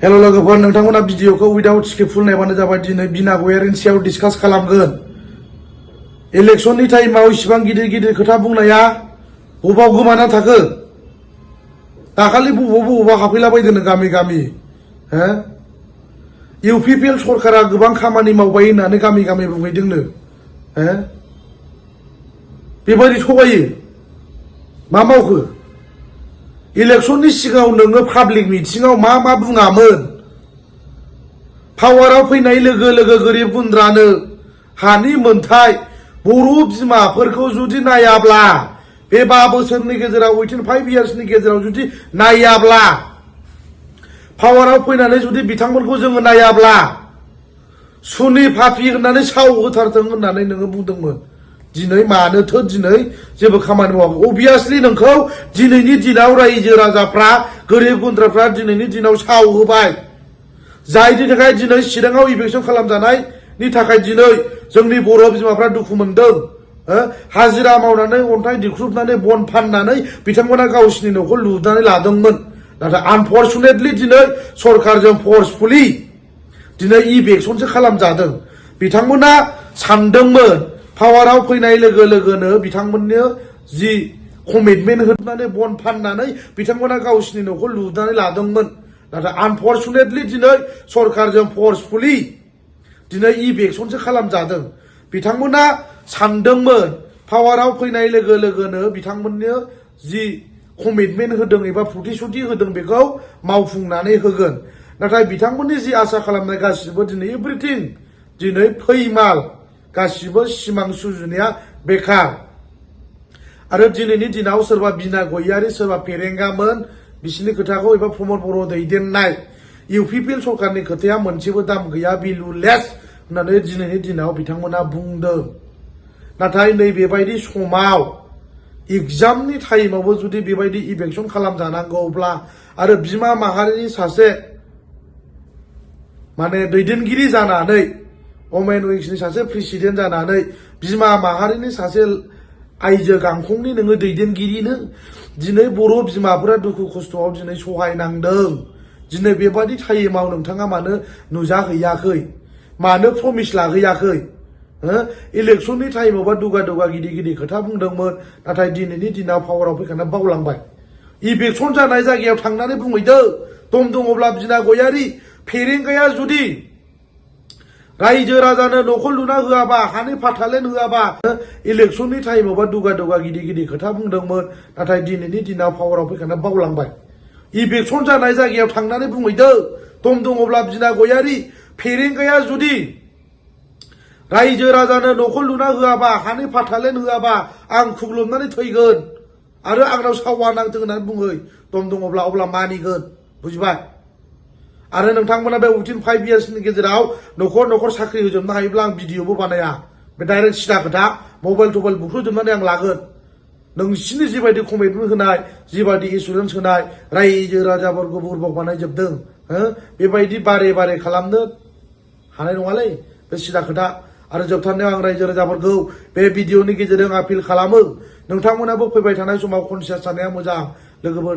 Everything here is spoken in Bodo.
हेलो लोगोफोर नोंथांमोना भिडिअखौ विदाउट स्क्रिप्ट फुल नायबानो जाबाय दिनै बिना गयारिनि सायाव डिसकास खालामगोन इलेक्शननि टाइमाव इसिबां गिदिर गिदिर खोथा बुंनाया बबाव गोमाना थाखो दाखालि बबाव हाबफैलाबायदों गामि गामि हो इउपिपिएल सरकारा गोबां खामानि मावबाय होननानै गामि गामि बुंहैदोंनो हो बेबायदि थगायो मा मावखो इलेक्शननि सिगाङाव नोङो पाब्लिक मिटिंआव मा बुङामोन पावाराव फैनाय लोगो लोगो गोरिब गुन्द्रानो हानि मोनथाय बर' बिमाफोरखौ जुदि नायाब्ला बे 5 बोसोरनि गेजेराव 5 इयार्सनि गेजेराव जुदि नायाब्ला पावाराव फैनानै जुदि बिथांमोनखौ जोङो नायाब्ला सुनि फाफि होननानै साव होथारथों होननानै नोङो बुंदोंमोन दिनै मानोथो दिनै जेबो खामानि मावाखै अबियासलि नोंखौ दिनैनि दिनाव रायजो राजाफ्रा गोरिब गुन्द्राफ्रा दिनैनि दिनाव साव होबाय जायनि थाखाय दिनै चिराङाव इलेक्शन खालामजानायनि थाखाय दिनै जोंनि बर' बिमाफ्रा दुखु मोनदों हाजिरा मावनानै अन्थाइ दिख्रुबनानै बन फाननानै बिथांमोना गावसिनि न'खौ लुनानै लादोंमोन नाथाय आनफरचुनेटलि दिनै सरकारजों फर्सफुलि दिनै इलेक्शनसो खालामजादों बिथांमोना सानदोंमोन पावाराव फैनाय लोगो लोगोनो बिथांमोननो जि कमिटमेन्ट होनानै बन फाननानै बिथांमोना गावसिनि न'खौ लुनानै लादोंमोन नाथाय आनफरचुनेटलि दिनै सरकारजों फर्सफुलि दिनै इलेक्शनसो खालामजादों बिथांमोना सानदोंमोन पावाराव फैनाय लोगो लोगोनो बिथांमोननो जि कमिटमेन्ट होदों एबा प्रतिश्रुति होदों बेखौ मावफुंनानै होगोन नाथाय बिथांमोननि जि आसा खालामनाय गासिबो दिनै एभ्रिथिं दिनै फैमाल गासिबो सिमां सुजुनाया बेकार आरो दिनैनि दिनाव सोरबा बिना गयारि सोरबा फेरेंगामोन बिसिनि खोथाखौ एबा प्रमद बर' दैदेननाय इउपिपिएल सरकारनि खोथाया मोनसेबो दाम गैया भेलुलेस होननानै दिनैनि दिनाव बिथांमोना बुंदों नाथाय नैबेबायदि समाव एग्जामनि टाइमावबो जुदि बेबायदि इलेक्शन खालामजानांगौब्ला आरो बिमा माहारिनि सासे माने दैदेनगिरि जानानै वमेन विंसनि सासे प्रेसिडेन्ट जानानै बिमा माहारिनि सासे आइजो गांखंनि नोङो दैदेनगिरिनो दिनै बर' बिमाफोरा दुखु खस्थ'आव दिनै सहायनांदों दिनै बेबादि टाइमाव नोंथाङा मानो नुजाहैयाखै मानो प्रमिस लाहैयाखै इलेक्शननि टाइमावबा दुगा गिदिर गिदिर खोथा बुंदोंमोन नाथाय दिनैनि दिनाव पावाराव फैखाना बावलांबाय इलेक्शन जानाय जायगायाव थांनानै बुंहैदो दम दङब्ला बिना गयारि फेरेंगाया जुदि रायजो राजानो न'खौ लुना होआबा हानि फाथालेन होआबा इलेक्शननि टाइमावबा दुगा गिदिर गिदिर खोथा बुंदोंमोन नाथाय दिनैनि दिनाव पावाराव फैखाना बावलांबाय इलेक्शन जानाय जायगायाव थांनानै बुंहैदो दम दङब्ला बिना गयारि फेरेंगाया जुदि रायजो राजानो न'खौ लुना होआबा हानि फाथालेन होआबा आं खुग्लुबनानै थैगोन आरो आंनाव सावा नांथों होननानै बुङै दम दङब्ला अब्ला मानिगोन बुजिबाय आरो नोंथांमोना बे 5 इयार्सनि गेजेराव न'खर साख्रि होजोबनो हायोब्ला आं भिडिअबो बानाया बे डाइरेक्ट सिदा खोथा मबाइल बुख्रुजोबनानै आं लागोन नोंसिनि जिबायदि कमिटमेन्ट होनाय जिबायदि एसुरेन्स होनाय रायजो राजाफोरखौ बुरबक बानायजोबदों बेबायदि बारे खालामनो हानाय नङालै बे सिदा खोथा आरो जोबथारनायाव आं रायजो राजाफोरखौ बे भिडिअनि गेजेरजों आपिल खालामो नोंथांमोनाबो फैबाय थानाय समाव कनसियास जानाया मोजां लोगोफोर